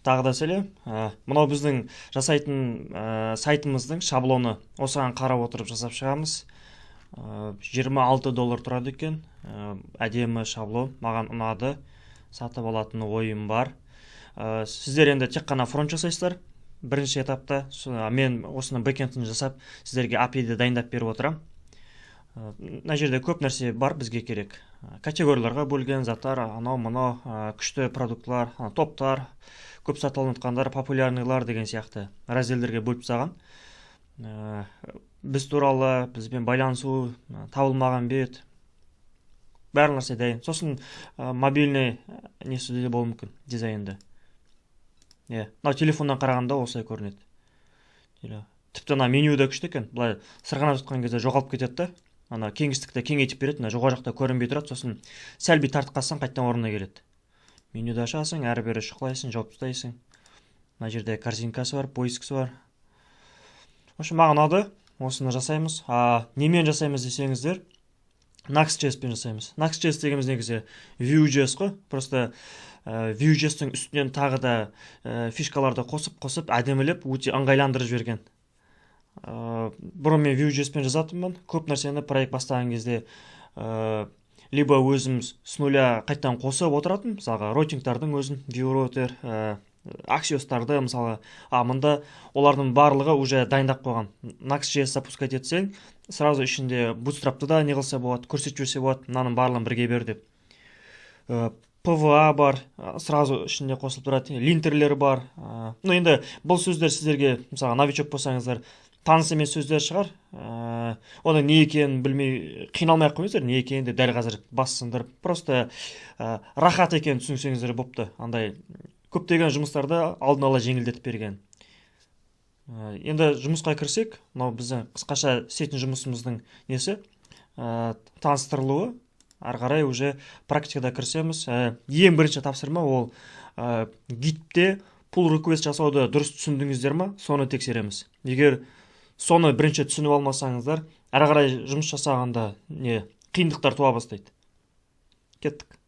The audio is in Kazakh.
Тағы да сәлем. Мынау біздің жасайтын сайтымыздың шаблоны. Осыған қарап отырып жасап шығамыз. 26 доллар тұрады екен. Әдемі шаблон, маған ұнады, сатып алатын ойым бар. Сіздер енді тек қана фронт жасайсыздар бірінші этапта. Мен осыны бэкендін жасап, сіздерге API-ді дайындап беріп отырамын. Мына жерде көп нәрсе бар бізге керек. Категорияларға бөлген заттар, анау мынау, күшті продуктлар, топтар, көп сатылып жатқандар, популярныйлар деген сияқты разделдерге бөліп тастаған. Біз туралы, бізбен байланысу, табылмаған бет, барлық нәрсе дайын. Сосын мобильный несі де болуы мүмкін дизайнды. Иә, мынау телефоннан қарағанда осылай көрінеді. Тіпті ана меню да күшті екен, былай сырғанап жатқан кезде жоғалып кетеді да, ана кеңістікті кеңейтіп береді. Мына жоғары жақта көрінбей тұрады, сосын сәл бүйтіп тартып қалсаң, қайтадан орнына келеді. Менюді ашасың, әрі бері шұқылайсың, жауып тастайсың. Мына жерде корзинкасы бар, поискісі бар. В общем, маған ұнады, осыны жасаймыз. А немен жасаймыз десеңіздер, Nuxt.js пен жасаймыз. Nuxt.js дегеніміз негізі Vue.js қой, просто Vue.js-тің үстінен тағы да фишкаларды қосып қосып, әдемілеп, өте ыңғайландырып жіберген. Бұрын мен Vue.js пен жазатынмын көп нәрсені. Проект бастаған кезде либо өзім с нуля қайтадан қосып отыратын, мысалға, роутингтардың өзін, Vue Router, Axios-тарды мысалы. А мында олардың барлығы уже дайындап қойған. Nuxt.js запускать етсең, сразу ішінде Bootstrapты да не қылса болады, көрсетіп жіберсе болады, мынаның барлығын бірге бер деп. PWA бар, сразу ішінде қосылып тұрады, линтерлер бар. Ну, енді бұл сөздер сіздерге, мысалға, новичок болсаңыздар, таныс емес сөздер шығар. Оның не екенін білмей қиналмай ақ қойыңыздар, не екенін деп дәл қазір бас сындырып. Просто рахат екенін түсінсеңіздер бопты. Андай көптеген жұмыстарды алдын ала жеңілдетіп берген. Енді жұмысқа кірсек, мынау біздің қысқаша істейтін жұмысымыздың несі, таныстырылуы. Ары қарай уже практикада кірісеміз. Ең бірінші тапсырма ол гитте pull request жасауды дұрыс түсіндіңіздер ма, соны тексереміз. Егер соны бірінші түсініп алмасаңыздар, ары қарай жұмыс жасағанда не қиындықтар туа бастайды. Кеттік.